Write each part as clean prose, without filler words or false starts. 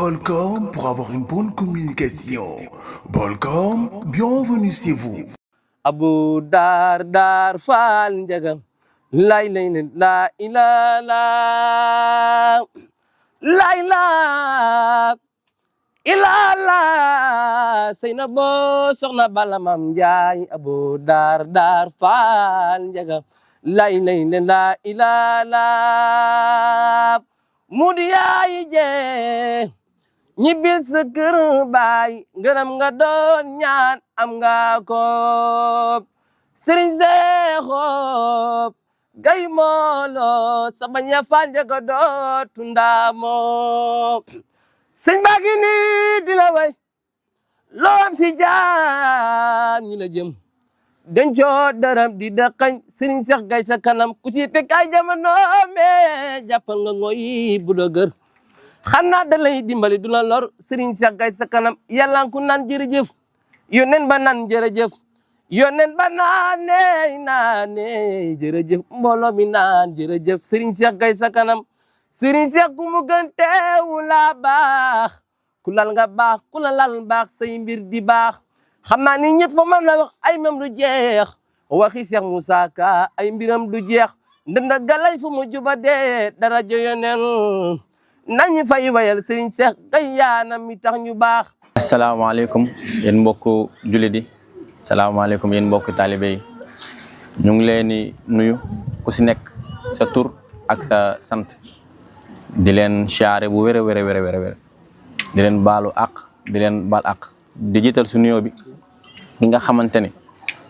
Bolcom pour avoir une bonne communication. Bolcom, bienvenue chez vous. Abu dar dar faal njagam lay lay ne la ilala la ilala seyna bo soxna bala mam njaay abu dar dar faal njagam lay lay ne la ilala mudiyaay je ñibbil sa kër baay ngërëm nga doon ñaan am nga ko sëriñ Seexoob gay moolo sama ña faal njaga dootu ndaamoo sëñ baa ngi nii di la way loo am si jaam ñi la jëm dencoo daram di dëqañ sëriñ Seex gay sa kanam ku ci fekk ay jamono mee jàppal nga ngoy bu dëgër xam naa da lay dimbali du la lor Serigne Cheikh Gaye sa kanam yàlla ku naan jërëjëf yónneen ba naan jërëjëf yónneen ba naan nee jërëjëf mbooloo mi naan jërëjëf Serigne Cheikh Gaye sa kanam Serigne Cheikh ku mu gën teewu la baax ku lal nga baax ku la lal baax say mbir di baax xam naa ni ñëpp fa mën la wax ay mam du jeex waxi Cheikh Moussa Ka ay mbiram du jeex ndanda galay fu mu juba dee dara joyoneen nañu fay wayal Serigne Cheikh Gaye yaanam mi tax ñu baax. asalaamaaleykum yéen mbokku jullit yi salaamaaleykum yéen mbokku taalibe yi ñu ngi leen di nuyu ku si nekk sa tur ak sa sant di leen siyaare bu wér a wér di leen baalu àq di leen baal àq di jiital su nuyoo bi ki nga xamante ne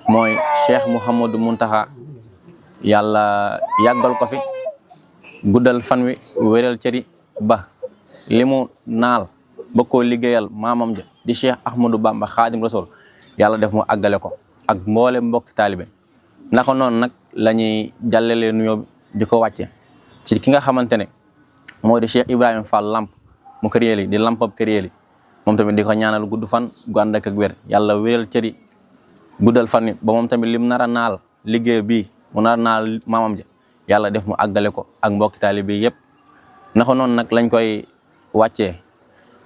mooy Cheikh Mouhamadou Mountakha yàlla yàggal ko fi guddal fan wi wéral cëri ba li mu naal ba koo liggéeyal maamam ja di Cheikh Ahmadou Bamba Khadim Rasoul yàlla def mu àggale ko ak mboole mbokki taalibe naka noonu nag la ñuy jàllalee nuyoo di ko wàcce ci ki nga xamante ne moo di Cheikh Ibrahima Fall Lamp mu kër yéeli di lampab kër yéeli moom tamit di ko ñaanal gudd fan gu ànd ak wér yàlla wéral cëri guddal fan wi ba moom tamit lim nar a naal liggéey bii mu nar a naal maamam ja yàlla def mu àggale ko ak mbokki taalibe yëpp naka noonu nag lañ koy wàccee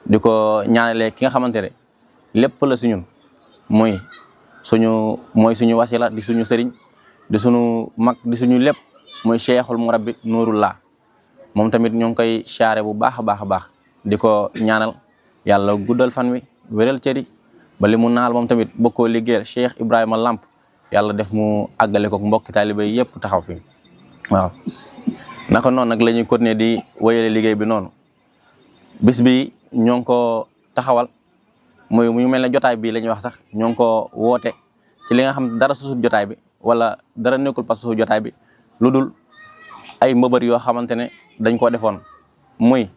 di ko ñaanalee ki nga xamante ne lépp la si ñun mooy suñu wasila di suñu sëriñ di suñu mag di suñu lépp mooy Cheikhul Murabbi Nuurullah moom tamit ñu ngi koy siyaare bu baax a baax a baax di ko ñaanal yàlla guddal fan wi wéral cëri ba li mu naal moom tamit bokkoo liggéeyal Cheikh Ibrahima Lamp yàlla def mu àggale ko mbokki taalibe yëpp taxaw fi waaw. naka noonu nag la ñuy continuer di wéyale liggéey bi noonu bis bi ñoo ngi ko taxawal muy mu mel ne jotaay bii la ñuy wax sax ñoo ngi ko woote ci li nga xam dara susul jotaay bi wala dara nekkul pas susul jotaay bi lu dul ay mbëbër yoo xamante ne dañ ko defoon muy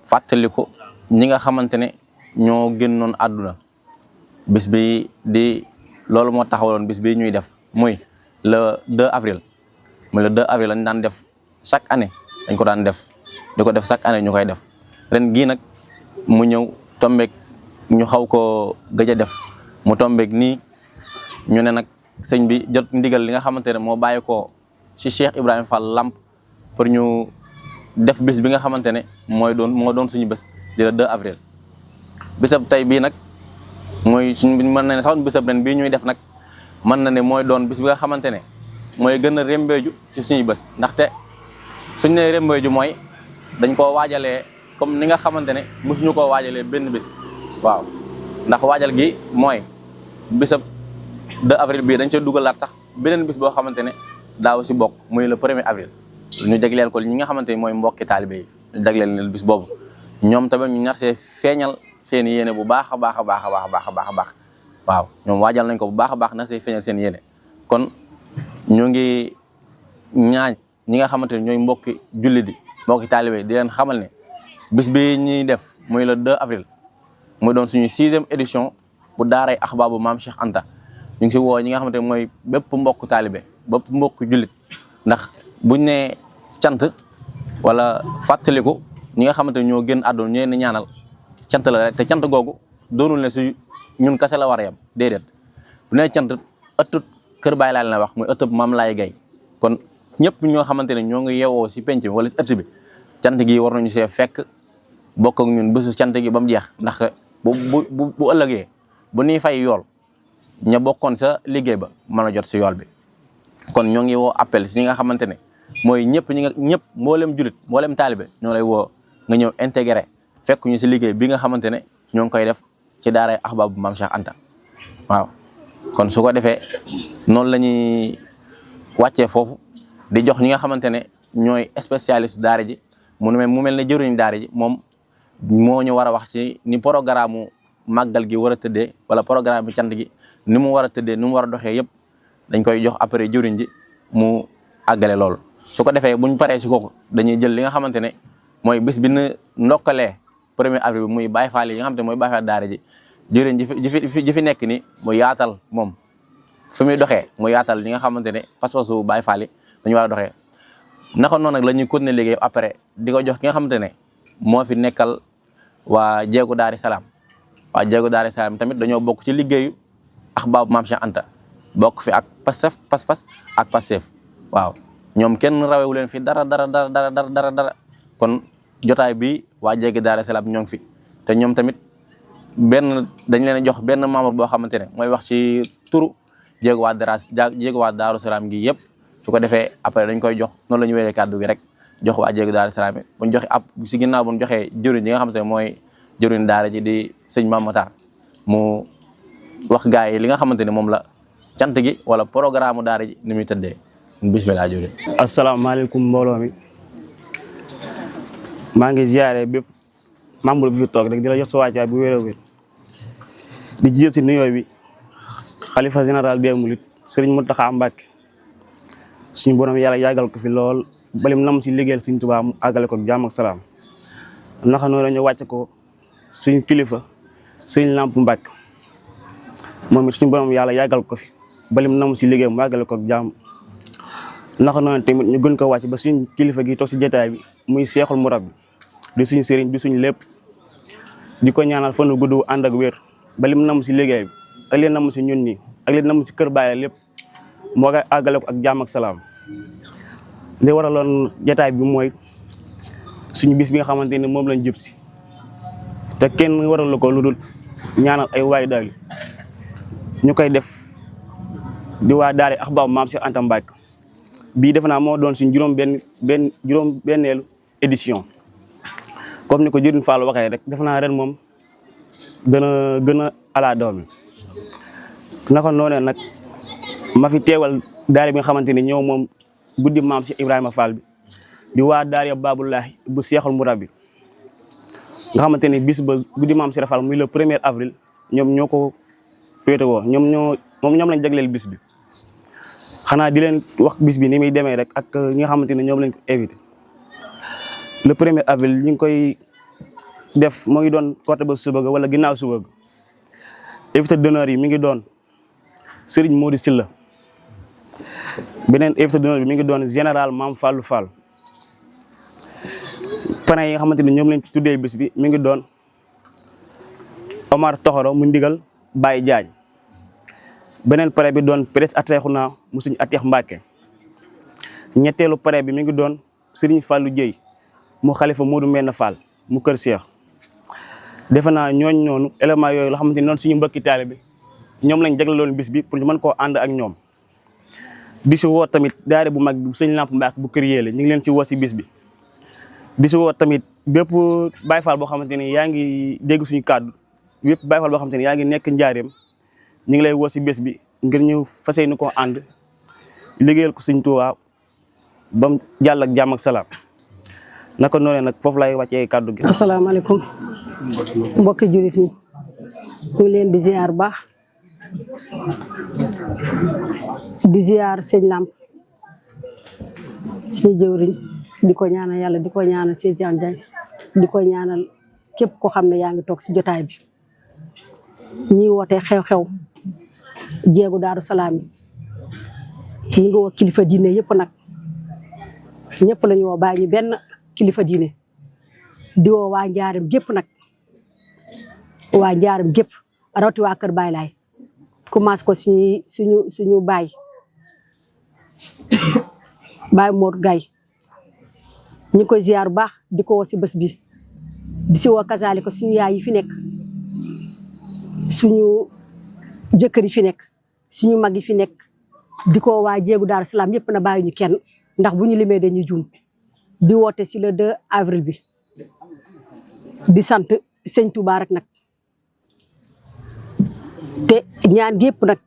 fàttaliku ñi nga xamante ne ñoo génnoon àdduna bis bi di loolu moo taxawaloon bis bi ñuy def muy le 2 avril muy le 2 avril lañ daan def chaque année dañ ko daan def di ko def chaque année ñu koy def ren gii nag mu ñëw tombeek ñu xaw ko gëj a def mu tombeek nii ñu ne nag sëñ bi jot ndigal li nga xamante ne moo bàyyi ko ci Cheikh Ibrahima Fall Lamp pour ñu def bis bi nga xamante ne moo doon suñu bés di le 2 avril bésab tey bii nag mooy suñ mën na ne sax bésab ren bii ñuy def nag mën na ne mooy doon bis bi nga xamante ne mooy gën a rembeeju ci suñuy bés ndaxte suñ ne rembeeju mooy dañ koo waajalee comme ni nga xamante ne mosuñu koo waajalee benn bis waaw ndax waajal gi mooy bisab 2 avril bii dañ see dugalaat sax beneen bis boo xamante ne daaw si bokk muy le 1er avril ñu jagleel ko ñi nga xamante ne mooy mbokki taalibe yi ñu jagleel leen bis boobu ñoom tamit ñu nar see feeñal seen yéene bu baax a baax a baax a baax a baax a baax waaw ñoom waajal nañ ko bu baax a baax nar see feeñal seen yéene kon ñu ngi ñaañ ñi nga xamante ne ñooy mbokki jullit yi mbokki taalibe di leen xamal ne bis bi ñuy def muy le 2 avril muy doon suñu 6e édition bu daaray Axbaabu Maam Cheikh Anta ñu ngi si woo ñi nga xamante ne mooy bépp mbokk taalibe bépp mbokk jullit ndax buñ ne cant wala fàttaliku ñi nga xamante ne ñoo génn àdduna ñeen ñaanal cant la rek te cant googu doonul ne si ñun kase la war a yem déedéet bu ne cant ëttut kër Baay Laay la wax muy ëttub Maam Laay Gay kon ñëpp ñoo xamante ne ñoo ngi yeewoo si penc bi wala ëtt bi cant gi war nañu see fekk bokk ak ñun bésu cant gi ba mu jeex ndax bu ëllëgee bu ñuy fay yool ña bokkoon sa liggéey ba mën a jot si yool bi. kon ñoo ngi woo appel si ñi nga xamante ne mooy ñëpp mboolem julit mboolem taalibe ñoo lay woo nga ñëw intégré fekk ñu si liggéey bi nga xamante ne ñoo ngi koy def ci daaray Ahbabou Mame Cheikh Anta waaw. kon su ko defee noonu la ñuy wàccee foofu di jox ñi nga xamante ne ñooy spécialiste daara ji mu mel ne jëruñu daara ji moom moo ñu war a wax ci ni programme màggal gi war a tëddee wala programme bi cant gi ni mu war a tëddee ni mu war a doxee yëpp dañ koy jox après jëriñ ji mu àggale loolu. su ko defee buñ paree si kooku dañuy jël li nga xamante ne mooy bés bi ñu ndokkalee 1er avril bi muy Baye Fall yi nga xamante ne mooy Baye Fall daara ji jëriñ ji fi nekk ni mu yaatal moom fi muy doxee mu yaatal li nga xamante ne pas-pasu Baye Fall yi dañu war a doxee. naka noonu nag la ñuy continuer liggéey après di ko jox ki nga xamante ne moo fi nekkal waa Jéegu Daari Salaam waa Jéegu Daari Salaam tamit dañoo bokk ci liggéeyu Ahbabou Mame Cheikh Anta bokk fi ak pas-pas ak Pastef waaw ñoom kenn rawewu leen fi dara kon jotaay bi waa Jéegu Daari Salaam ñoo ngi fi te ñoom tamit dañ leen a jox benn membre boo xamante ne mooy wax ci turu Jéegu waa Daaru Salaam gi yëpp. su ko defee après dañ koy jox noonu la ñu wéree kàddu gi rek jox waa Jéegu Daara Salaam yi buñ joxe si ginnaaw buñ joxee jëriñ yi nga xamante ne mooy jëriñ daara ji di sëñ Mame Matar mu wax gars yi li nga xamante ne moom la cant gi wala programme daara ji ni muy tëddee bismillah jëriñ. asalaamaaleykum mbooloo mi maa ngi ziare bépp membre bi fi toog rek di la jox sa wàccaay bu wér a wér di jël si nuyoo bi xalifa général des mourides Serigne Mountakha Mbacké suñu borom yàlla yàggal ko fi lool balim nam si liggéeyal Sëriñ Tuubaa mu àggale ko jàmm ak salaam naka noonu ñu wàcce ko suñu kilifa Sëriñ Lamp Mbàkke moom it suñu borom yàlla yàggal ko fi balim nam si liggéey mu àggale ko jàmm naka noonu tamit ñu gën ko wàcc ba suñu kilifa gi toog si jotaay bi muy Seexul Murabbi di suñu sëriñ di suñu lépp di ko ñaanal fan wu gudd ànd ak wér balim nam si liggéey bi ak leen nam si ñun ñi ak leen nam si kër Baay lépp moo koy àggale ko ak jàmm ak salaam li waraloon jotaay bi mooy suñu bis bi nga xamante ne moom lañ jub si te kenn waral ko lu dul ñaanal ay waay daal ñu koy def di waa daara Ahbabou Mame Cheikh Anta Mbacké bii defe naa moo doon suñ juróom-benneelu édition comme ni ko Jëriñ Fall waxee rek defe naa ren moom gën a ala doomi naka noonee nag ma fi teewal daara bi nga xamante ni ñëw moom guddi maam si Ibrahima Fall bi di waa daara Baboullahi bu Seexul Murabbi nga xamante ni bis ba guddi maam si Fall muy le 1er avril ñoom ñoo ko féetewoo ñoom lañ jagleel bis bi xanaa di leen wax bis bi ni muy demee rek ak ñi nga xamante ne ñoom lañ ko invité le 1er avril ñu ngi koy def moo ngi doon côté ba suba ga wala ginnaaw suba ga invité d'honneur yi mi ngi doon Serigne Modou Sylla beneen invité d'honneur bi mi ngi doon général Mame Fallou Fall parrain yi nga xamante ne ñoom lañ tuddee bis bi mi ngi doon Omar Toxoro mu ndigal Baye Diagne beneen parrain bi doon presse Ateexuna mu Serigne Ateex Mbacké ñetteelu parrain bi mi ngi doon Serigne Fallou Dieye mu xalifa Modou Mbène Fall mu kër Cheikh defe naa ñooñ noonu élément yooyu la xamante ne noonu suñu mbokki taalibe bi ñoom lañ jagleeloon bis bi pour ñu mën koo ànd ak ñoom di si woo tamit daare bu mag bi Sëñ Lamp Mbàkke bu kër yéele ñu ngi leen si woo si bis bi di si woo tamit bépp Baye Fall boo xamante ni yaa ngi dégg suñu kàddu bépp Baye Fall boo xamante ni yaa ngi nekk njaareem ñu ngi lay woo si bés bi ngir ñu fas yéene koo ànd liggéeyal ko Sëñ Tuubaa ba mu jàll ak jàmm ak salaam naka noonu nag foofu lay wàccee kàddu gi. asalaamaaleykum mbokki jullit ñi ñu ngi leen di ziar baax di ziar sëñ Lamp suñu jëwriñ di ko ñaanal yàlla di ko ñaanal sëñ Diagne di ko ñaanal képp ko xam ne yaa ngi toog si jotaay bi ñi wootee xew-xew jéegu Daaru Salaam yi ñu ngi woo kilifa diine yëpp nag ñëpp la ñu woo bàyyi ñu benn kilifa diine di woo waa njaaram gépp nag waa njaaram gépp rawti waa kër Baay Laay commencé ko suñu baay Baay Mor Gaye ñu koy ziar bu baax di ko woo si bés bi di si woo kazalika suñu yaay yi fi nekk suñu jëkkër yi fi nekk suñu mag yi fi nekk di ko waa jéegu Daaru Salaam yëpp na bàyyi ñu kenn ndax bu ñu limee dañuy juum di woote si le 2 avril bi di sant sëñ Touba rek nag te ñaan gépp nag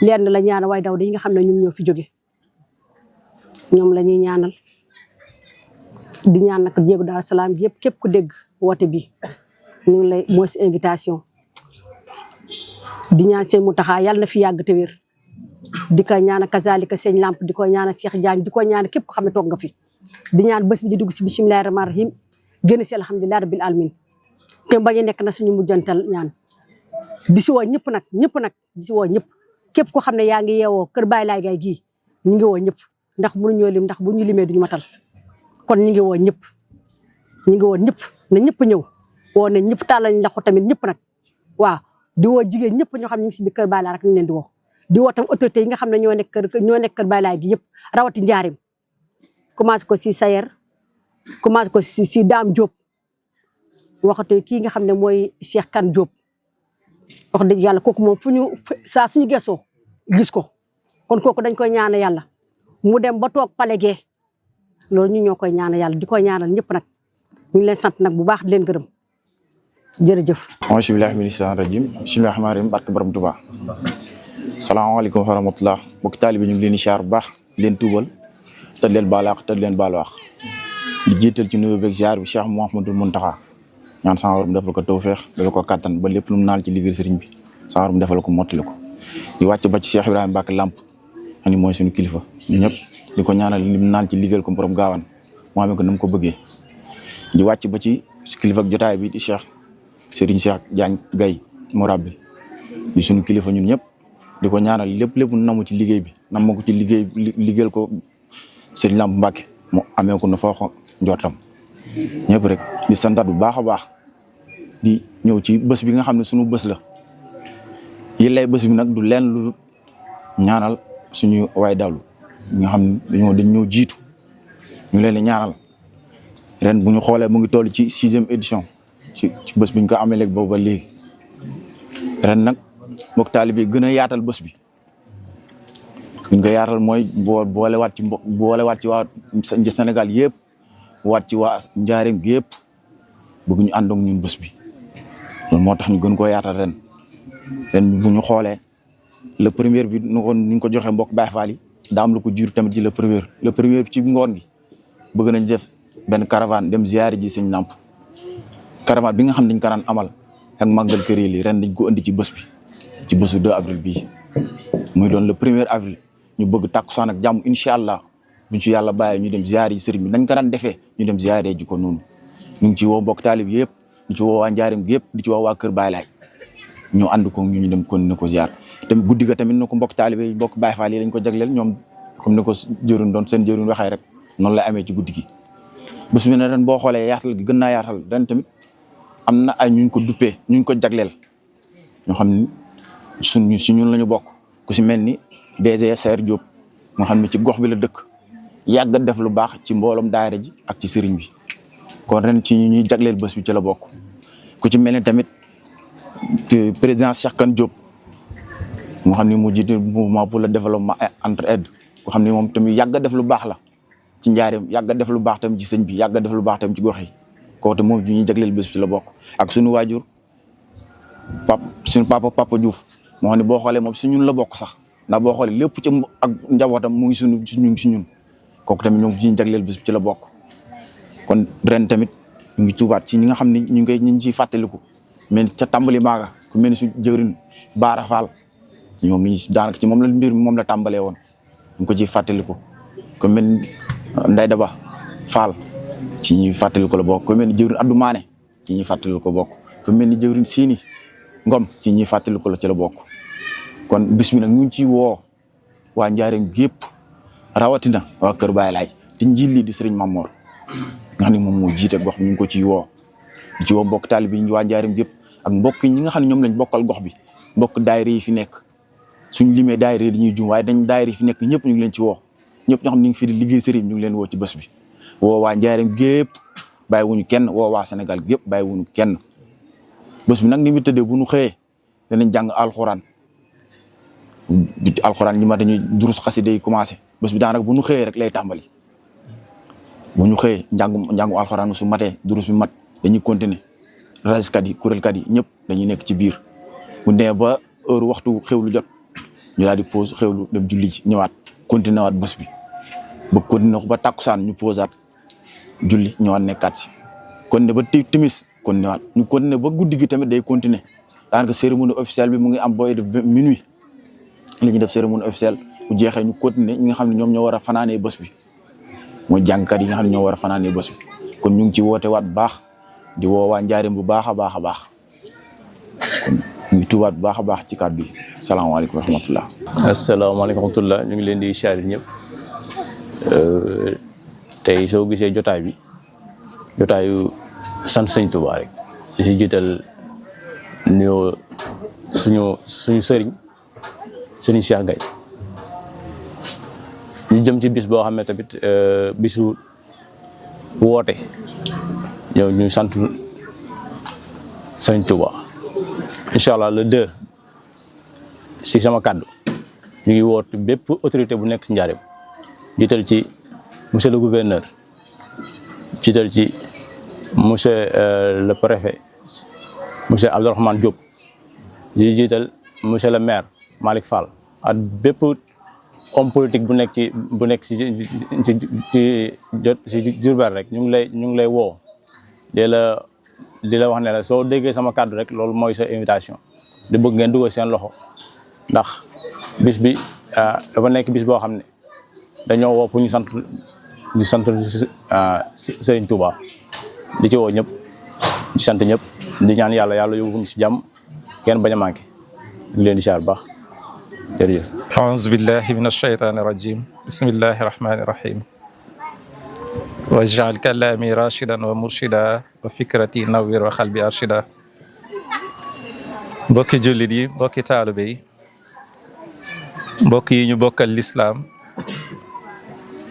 lenn la ñaan way daw yi nga xam ne ñoom ñoo fi jóge ñoom la ñuy ñaanal di ñaan nag jéegu Daaru Salaam yëpp képp ku dégg woote bi ñu ngi lay mooy si invitation di ñaan seen Mountakha yàlla na fi yàgg te wér di ko ñaan kazalika sëñ Lamp di ko ñaan Cheikh Diagne di ko ñaan képp ko xam ne toog nga fi di ñaan bés bi di dugg si bismillahir rahmanir rahim génn si alhamdulillahi rabbil alamin te bañ a nekk na suñu mujjantal ñaan di si woo ñëpp nag di si woo ñëpp képp ko xam ne yaa ngi yeewoo kër Baye Laye Gaye gii ñu ngi woo ñëpp ndax mënuñoo lim ndax bu ñu limee duñu matal kon ñu ngi woo ñëpp na ñëpp ñëw woo na ñëpp tàllal ndax tamit ñëpp nag waaw di woo jigéen ñëpp ñoo xam ne ñu ngi si biir kër Baye Laye rek ñu leen di woo di woo tam autorité yi nga xam ne ñoo nekk kër Baye Laye gi yëpp rawati njaarim commencé ko si Sayer commencé ko si Dame Diop waxatu kii nga xam ne mooy Cheikh Kane Diop wax dëgg yàlla kooku moom saa suñu gesoo gis ko kon kooku dañ koy ñaanal yàlla mu dem ba toog palegee loolu ñu ñoo koy ñaanal yàlla di koy ñaanal ñëpp nag ñu ngi leen sant nag bu baax di leen gërëm jërëjëf. auzu billaahi mina shaytaani rajiim bismillaahi rahmaani rahiim barke borom Tuubaa. salaamaaleykum wa rahmatulah mbokki taalibe ñu ngi leen di siyaar bu baax leen tuubal te leen baalaax te leen baal wax di jiital ci nuyoo beeg ziar bi Cheikh Mouhamadul Mountakha ñaan sama borom defal ko tawfeex defal ko kattan ba lépp lu mu naal ci liggéey sëriñ bi sama borom defal ko mottali ko di wàcc ba ci Cheikh Ibrahima Mbacke Lamp ani mooy suñu kilifa ñu ñëpp di ko ñaanal li mu naal ci liggéeyal ko borom gaawaan moo amee ko na mu ko bëggee di wàcc ba ci kilifa ak jotaay bi di Cheikh Serigne Cheikh Diagne Gaye Morabbi di suñu kilifa ñun ñëpp di ko ñaanal lépp namu ci liggéey bi nam ko ci liggéeyal ko Serigne Lamp Mbacke mu amee ko na foo njortam ñëpp rek di santaat bu baax a baax di ñëw ci bés bi nga xam ne suñu bés la yi lay bés bi nag du leen lu ñaanal suñu waay dawlu nga xam ne dañ ñoo jiitu ñu leen di ñaanal ren bu ñu xoolee mu ngi toll ci 6e édition ci bés bi ñu ko amee léegi boobu ba léegi ren nag mbokk taalibe bi gën a yaatal bés bi gën ko yaatal mooy boolewaat ci waa Sénégal yëpp waat ci waa Njaareem gi yëpp bëgg ñu ànd ak ñun bés bi loolu moo tax ñu gën koo yaatal ren bu ñu xoolee le premier bi ñu ko joxe mbokk Baye Fall yi daa am lu ko jur tamit ci le premier bi ci ngoon gi bëgg nañ def benn caravane dem ziyaare ji sëñ Lamp caravane bi nga xam ne dañ ko daan amal ak màggal kër yi ren dañ ko indi ci bés bi ci bésu 2 avril bii muy doon le 1er avril ñu bëgg takkusaan ak jàmm incha allah buñ ci yàlla bàyyee ñu dem ziyaare yi sëriñ bi nañ ko daan defee ñu dem ziyaare ji ko noonu ñu ngi ci woo mbokk taalib yëpp di ci woo waa Njaareem gi yëpp di ci woo waa kër Baye Laye ñu ànd ko ñu dem kon na ko ziar tamit guddi ga tamit na ko mbokk taalibe yi mbokk Baye Fall yi lañ ko jagleel ñoom comme ni ko jëruñ doon seen jëruñ waxee rek noonu lay amee ci guddi gi bés bi ne ren boo xoolee yaatal gi gën naa yaatal ren tamit am na ay ñu ko duppee ñu ko jagleel ñoo xam ni si ñun la ñu bokk ku si mel ni DG Sayer Diop nga xam ne ci gox bi la dëkk yàgg def lu baax ci mbooloom daayira ji ak ci sëriñ bi kon ren ci ñuy jagleel bés bi ci la bokk ku ci mel ni tamit président Cheikh Kane Diop moo xam ne mu jiite mouvement pour le développement entre-aide ko xam ne moom tamit yàgg def lu baax la ci Njaareem yàgg def lu baax tamit ci sëñ bi yàgg def lu baax tamit ci gox yi kooku te moom ñuy jagleel bés bi ci la bokk ak suñu waajur suñu papa Diouf moo xam ne boo xoolee moom si ñun la bokk sax ndax boo xoolee lépp ci ak njabootam mu ngi si ñun kooku tamit ñoom ñuy jagleel bés bi ci la bokk kon ren tamit ñu ngi tuubaat ci ñi nga xam ne ñu ngi ciy fàttaliku mais ca tàmbali maaga ku mel ni su jëwrin Baara Fall ñoom li daanaka ci moom la mbir mi moom la tàmbalee woon ñu ko ciy fàttaliku ku mel ni Ndeye Daba Fall ci ñuy fàttaliku la bokk ku mel ni jëwrin Abdou Mané ci ñuy fàttaliku ko bokk ku mel ni jëwrin Sini Ngom ci ñuy fàttaliku la ci la bokk kon bis bi nag ñu ngi ciy woo waa Njaareem gépp rawatina waa Kër Baye Laye te njiit li di Serigne Mamor nga xam ne moom moo jiite gox bi ñu ngi ko ciy woo di ci woo mbokk taalibe yi waa Njaareem gépp ak mbokk ñi nga xam ne ñoom lañ bokkal gox bi mbokk daayira yi fi nekk suñ limee daayira yi dañuy jum waaye dañ daayira yi fi nekk ñëpp ñu ngi leen ci woo ñëpp ñoo xam ne ñu ngi fi di liggéey sëriñ ñu ngi leen woo ci bés bi woo waa Njaareem gépp bàyyiwuñu kenn woo waa Sénégal gi yëpp bàyyiwuñu kenn bés bi nag ni mu tëddee bu ñu xëyee danañ jàng alxuraan ñi ma dañuy durus xasida yi commencé bés bi daanaka bu ñu xëyee rek lay tàmbali bu ñu xëyee njàngu alxuraan su matee durus bi mat dañuy continuer raiskat yi kuréelkat yi ñëpp dañuy nekk ci biir bu nee ba heure waxtu xewlu jot ñu daal di pause xewlu dem julli ji ñëwaat continuer waat bés bi ba continuer ba takkusaan ñu posaat julli ñëwaat nekkaat si continuer ba timis continuer waat ñu continuer ba guddi gi tamit day continuer daanaka cérémonie officielle bi mu ngi am booy de minuit la ñuy def cérémonie officielle bu jeexee ñu continuer ñi nga xam ne ñoom ñoo war a fanaanee bés bi mooy jàngkat yi nga xam ne ñoo war a fanaanee bés bi kon ñu ngi ci woote waat bu baax di woo waa Njaaréem bu baax a baax a baax kon ñu ngi tuubaat bu baax a baax ci kàddu yi salaamaaleykum wa rahmatullah. asalaamaaleykum wa rahmatullah ñu ngi leen di siyaare ñëpp tey soo gisee jotaay bi jotaayu sant sëñ Tuubaa rek di si jiital nuyoo suñu sëriñ Cheikh Gaye ñu jëm ci bis boo xam ne tamit bisu woote ñëw ñu sant sëñ Tuubaa incha allah le 2 si sama kàddu ñu ngi woote bépp autorité bu nekk si Njaaréem jiital ci monsieur le gouverneur jiital ci monsieur le préfet monsieur Abdourahmane Diop di jiital monsieur le maire Malick Fall ak bépp homme politique bu nekk ci Diourbel rek ñu ngi lay woo di la wax ne la soo déggee sama kàddu rek loolu mooy sa invitation di bëgg ngeen dugal seen loxo ndax bis bi dafa nekk bis boo xam ne dañoo woo pour ñu sant Serigne Touba di ci woo ñëpp di sant ñëpp di ñaan yàlla yóbbu ñu si jàmm kenn bañ a manqué ñu leen di siyaar baax jërëjëf. aouzu billahi min ashaytani rajim bismillahi rahmani rahim waj'al kalami rashidan wa murshida wa fikrati nawwir wa qalbi arshida mbokki jullit yi mbokki taalibe yi mbokk yi ñu bokkal lislaam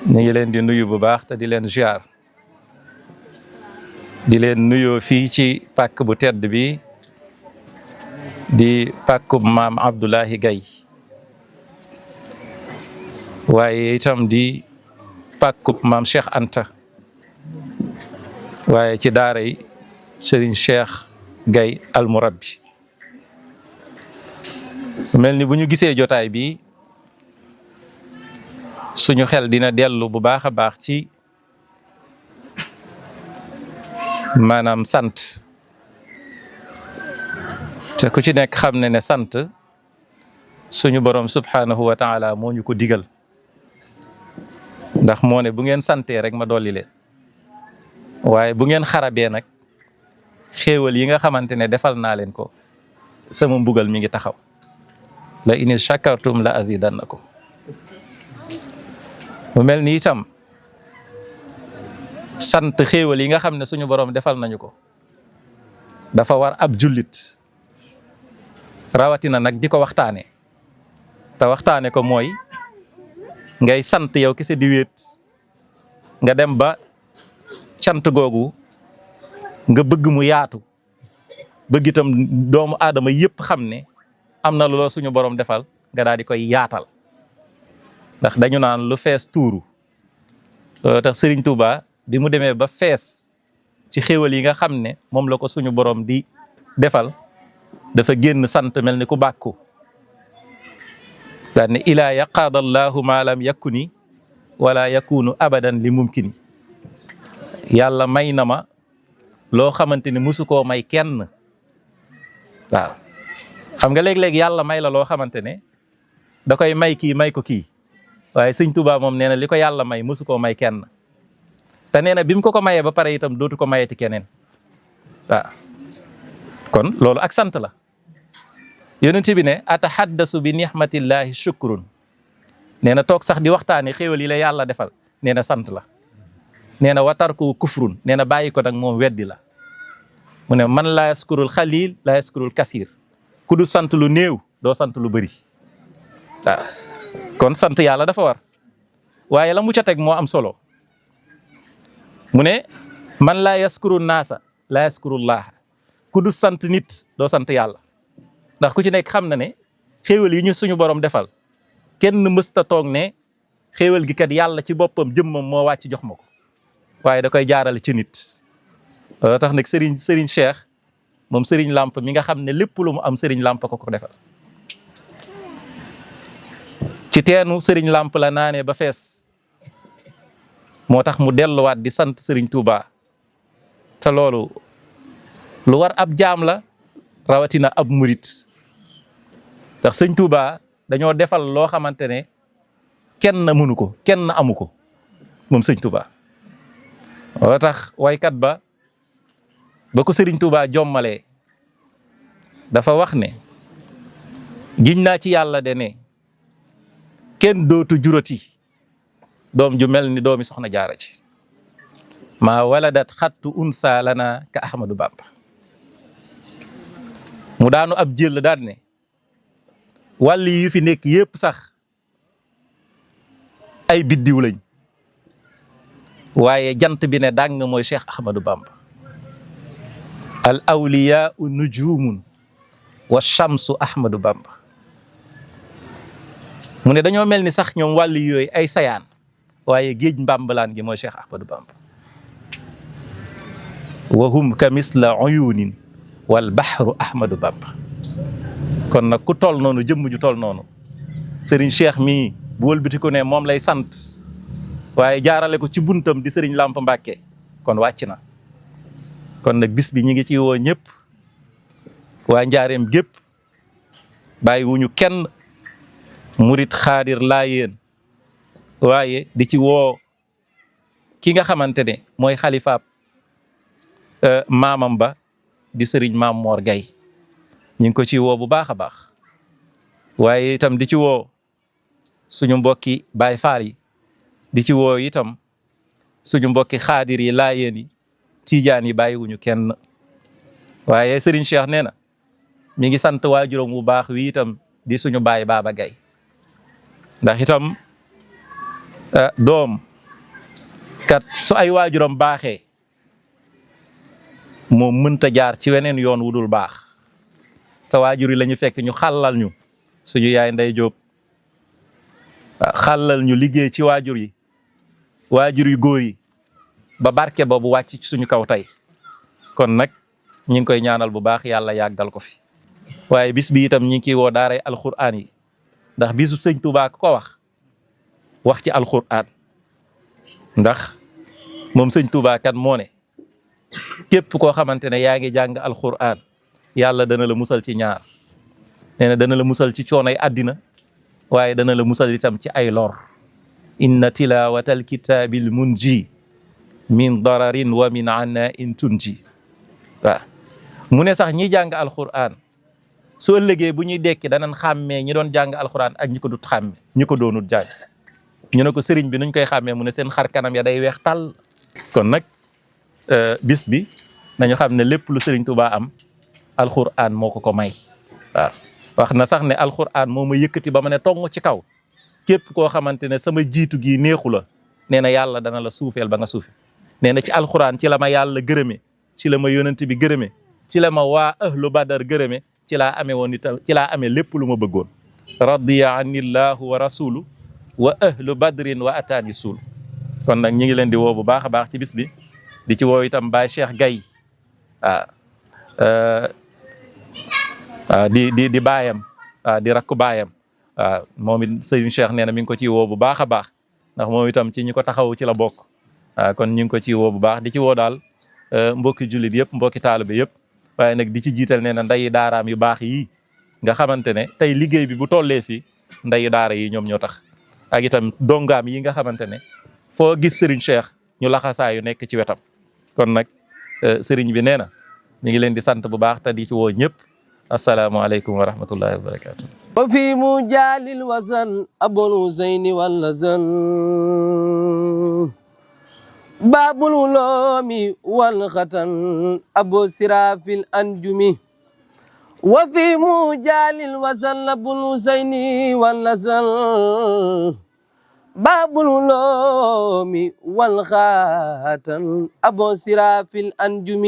ñu ngi leen di nuyu bu baax te di leen ziar di leen nuyoo fii ci pàkk bu tedd bi di pàkkub maam Abdoulahi Gaye waaye itam di pàkkub maam Cheikh Anta waaye ci daara yi Serigne Cheikh Gaye almurabbi mel ni bu ñu gisee jotaay bi suñu xel dina dellu bu baax a baax ci maanaam sant te ku ci nekk xam ne sant suñu borom subhanahu wa taala moo ñu ko digal ndax moo ne bu ngeen santee rek ma dolli leen waaye bu ngeen xarabee nag xéewal yi nga xamante ne defal naa leen ko sama mbugal mi ngi taxaw la in shakartum la azidannakum mu mel ni itam sant xéewal yi nga xam ne suñu borom defal nañu ko dafa war ab jullit rawatina nag di ko waxtaane te waxtaane ko mooy ngay sant yow kese di wéet nga dem ba cant googu nga bëgg mu yaatu bëgg itam doomu aadama yëpp xam ne am na lu la suñu borom defal nga daal di koy yaatal ndax dañu naan lu fees tuuru tax Serigne Touba bi mu demee ba fees ci xéewal yi nga xam ne moom la ko suñu borom di defal dafa génn sant mel ni ku bàkku daan ne ilaa yaqaadallahu ma lam yakuni wala yakunu abadan li mumkini yàlla may na ma loo xamante ni musu koo may kenn waaw xam nga léeg-léeg yàlla may la loo xamante ne da koy may kii may ko kii waaye sëñ Touba moom nee na li ko yàlla may musu koo may kenn te nee na bi mu ko mayee ba pare itam dootu ko mayeti keneen waaw kon loolu ak sant la yonent bi ne atahaddasu bi nihmatillahi shukrun nee na toog sax di waxtaane xéewal yi la yàlla defal nee na sant la nee na watarku kufrun nee na bàyyi ko nag moom weddi la mu ne man laa yaskurul xalil laa yaskurul kasir ku du sant lu néew doo sant lu bëri waaw kon sant yàlla dafa war waaye la mu ca teg moo am solo mu ne man laa yaskuru naasa laa yaskurullah ku du sant nit doo sant yàlla ndax ku ci nekk xam na ne xéewal yi ñu suñu borom defal kenn mësta toog ne xéewal gi kat yàlla ci boppam jëmmam moo wàcc jox ma ko waaye da koy jaarale ci nit loolu tax nag Serigne Cheikh moom Serigne Lamp mi nga xam ne lépp lu mu am Serigne Lamp ko defal ci teenu Serigne Lamp la naanee ba fees moo tax mu delluwaat di sant Serigne Touba te loolu lu war ab jaam la rawatina ab murit ndax Sëñ Touba dañoo defal loo xamante ne kenn mënu ko kenn amu ko moom Sëñ Touba moo tax waykat ba ko Serigne Touba jommalee dafa wax ne giñ naa ci yàlla de ne kenn dootu jurati doom ju mel ni doomi soxna jaara ci maa waladat xattu unsa lana ka Ahmadou Bamba mu daanu ab jël daan ne wàll yu fi nekk yépp sax ay biddiw lañ waaye jant bi ne dàng mooy Cheikh Ahmadou Bamba al awliyaau nujumun wa shamsu Ahmadou Bamba mu ne dañoo mel ni sax ñoom wàll yooyu ay sayaan waaye géej mbambalaan gi mooy Cheikh Ahmadou Bamba wa hum ka misla uyunin wal bahru Ahmadou Bamba kon nag ku toll noonu jëmm ju toll noonu Serigne Cheikh mii bu wëlbati ko ne moom lay sant waaye jaarale ko ci buntam di Serigne Lamp Mbàkke kon wàcc na kon nag bis bi ñi ngi ci woo ñëpp waa njaareem gépp bàyyi wuñu kenn murit xaadir laayeen waaye di ci woo ki nga xamante ne mooy xalifaab maamam ba di Serigne Maam Mor Gaye ñu ngi ko ci woo bu baax a baax waaye itam di ci woo suñu mbokki Baay Faal yi di ci woo itam suñu mbokki xaadir yi laayeen yi tiijaan yi bàyyiwuñu kenn waaye Serigne Cheikh nee na mi ngi sant waajuram bu baax wi itam di suñu baay Baaba Gaye ndax itam doom kat su ay waajuram baaxee moom mënta jaar ci weneen yoon wu dul baax te waajur yi la ñu fekk ñu xàllal ñu suñu yaay Ndey Jóob xàllal ñu liggéey ci waajur yi góor yi ba barke boobu wàcc ci suñu kaw tey kon nag ñi ngi koy ñaanal bu baax yàlla yàggal ko fi waaye bis bi itam ñi ngi ciy woo daaray alxuraan yi ndax bisu Sëñ Tuubaa ko wax ci alxuraan ndax moom Sëñ Tuubaa kat moo ne képp koo xamante ne yaa ngi jàng alxuraan yàlla dana la musal ci ñaar nee na dana la musal ci coonay àddina waaye dana la musal itam ci ay lor inna tilawatal kitaabil munji min dararin wa min ana in tunji waaw mu ne sax ñi jàng alxuraan soo ëllëgee bu ñuy dekki danañ xàmmee ñi doon jàng alxuraan ak ñi ko dut xàmme ñi ko doonut jàng ñu ne ko sëriñ bi nuñ koy xàmmee mu ne seen xar kanam ya day weex tàll kon nag bis bi nañu xam ne lépp lu Sëriñ Tuubaa am alxuraan moo ko may waaw wax na sax ne alxuraan moo ma yëkkati ba ma ne tong ci kaw képp koo xamante ne sama jiitu gi neexu la nee na yàlla dana la suufeel ba nga suufi nee na ci alxuraan ci la ma yàlla gërëme ci la ma yonent bi gërëme ci la ma waa ahlu badar gërëme ci laa amee woon itam ci laa amee lépp lu ma bëggoon radiya anillahu wa rasulu wa ahlu badrin wa ataani suul kon nag ñi ngi leen di woo bu baax a baax ci bis bi di ci woo itam Baay Cheikh Gaye di baayam di rakku baayam moom it Serigne Cheikh nee na mi ngi ko ciy woo bu baax a baax ndax moom itam ci ñi ko taxaw ci la bokk kon ñu ngi ko ciy woo bu baax di ci woo daal mbokki jullit yëpp mbokki taalibe yëpp waaye nag di ci jiital nee na ndeyi daaraam yu baax yi nga xamante ne tey liggéey bi bu tollee fii ndeyu daara yi ñoom ñoo tax ak itam dongaam yi nga xamante ne foo gis Serigne Cheikh ñu laxasaayu nekk ci wetam kon nag Serigne bi nee na mi ngi leen di sant bu baax te di ci woo ñëpp asalaamaaleykum wa rahmatullahi wa barakatu wa fi mujalil wazan abul husayni wal lazan babul ulumi wal khatan abu sirafil anjumi wa fi mujalil wazan abul husayni wal lazan باب العلوم والخاتم أبو سراف الأنجم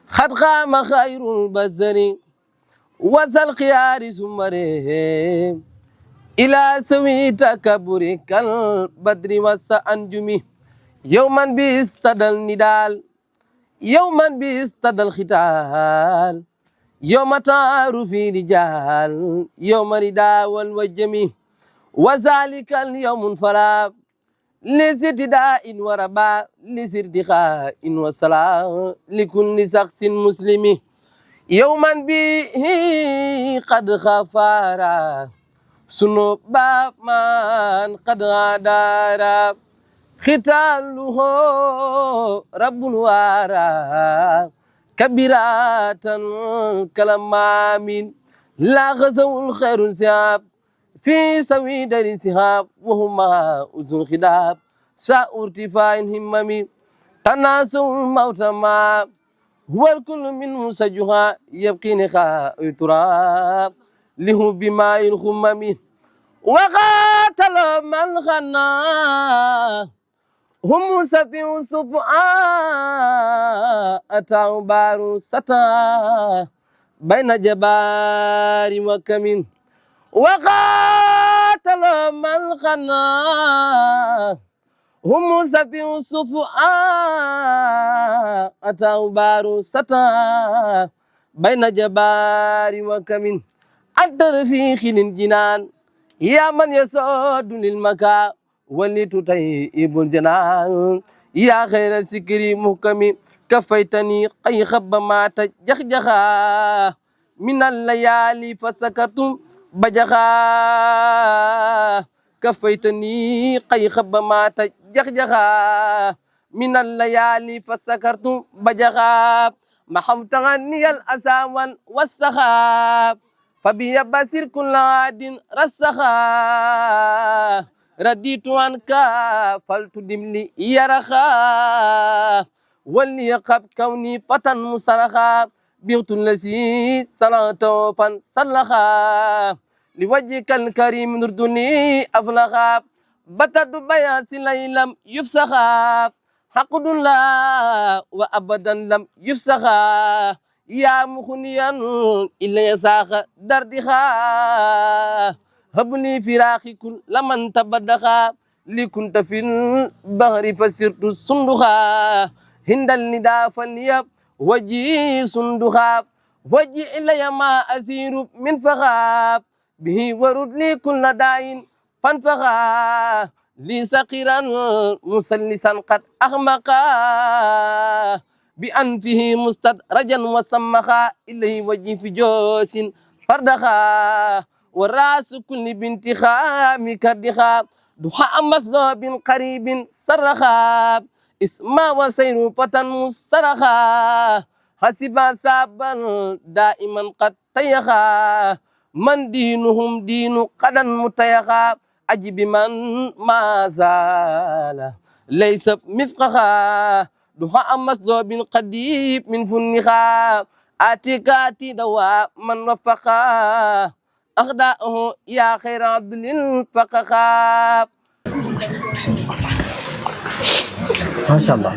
خد قام خير البزر وذا الخيار سمره إلى سوي تكبر كالبدر والسأنجم يوما بيستدى الندال يوما بيستدى الختال يوم تعرف رجال يوم رداء والوجم وذلك اليوم فلا لزدداء ورباء لزردخاء وصلاة لكل شخص مسلم يوما به قد خفارا سنوب من قد غادارا ختاله رب الورى كبيرات كلام لا غزو الخير سياب في سويد الانسحاب وهما أذن خداب ساء ارتفاع همم تناسوا الموت ما هو الكل من مسجها يبقي نخاء تراب له بماء الخمم وقاتل من خنا هم سفي صفعاء أتاه بار ستا بين جبار وكمين وقاتل من خنا هم سفي صفعاء أتاه بار ستا بين جبار وكمين أنت رفيق الجنان يا من يسود للمكان ولتطيب الجنان يا خير سكري محكمي كفيتني قي خب ما تجخجخا من الليالي فسكتم بجخا كفيتني قي خب ما تجخجخا من الليالي فسكرتم بجخا محوت عني الأسى والسخاب فبي بصير كل عاد رسخا رديت عنك فلتدم لي يرخا وليقب كوني فتى مسرخا بيوت الذي صلاته فانسلخا لوجهك الكريم نردني أفلخا بتد بياس ليلم يفسخا حقد الله وأبدا لم يفسخا يا مخنيا إلا يساخ دردخا هبني فراخي كل لمن تبدخا لكنت في البحر فسرت صندخا هند النداء فليب وجي صندخا وجي إلي ما أسير من فخاب به ورد لي كل داء فانفخا لي سقيرا مسلسا قد أغمقا بأنفه مستدرجا وسمخا إليه وجه في جوس فردخا والرأس كل بنت خام كردخا دحاء مسلوب قريب سرخا اسما وسير فتى مسترخا حسبا سابا دائما قد تيخا من دينهم دين قدا متيخا أجب من ما زال ليس مفقخا دحاء مسلوب قديب من فنخا آتيكاتي دواء من وفقا أخداؤه يا خير عبد فقخا ما شاء الله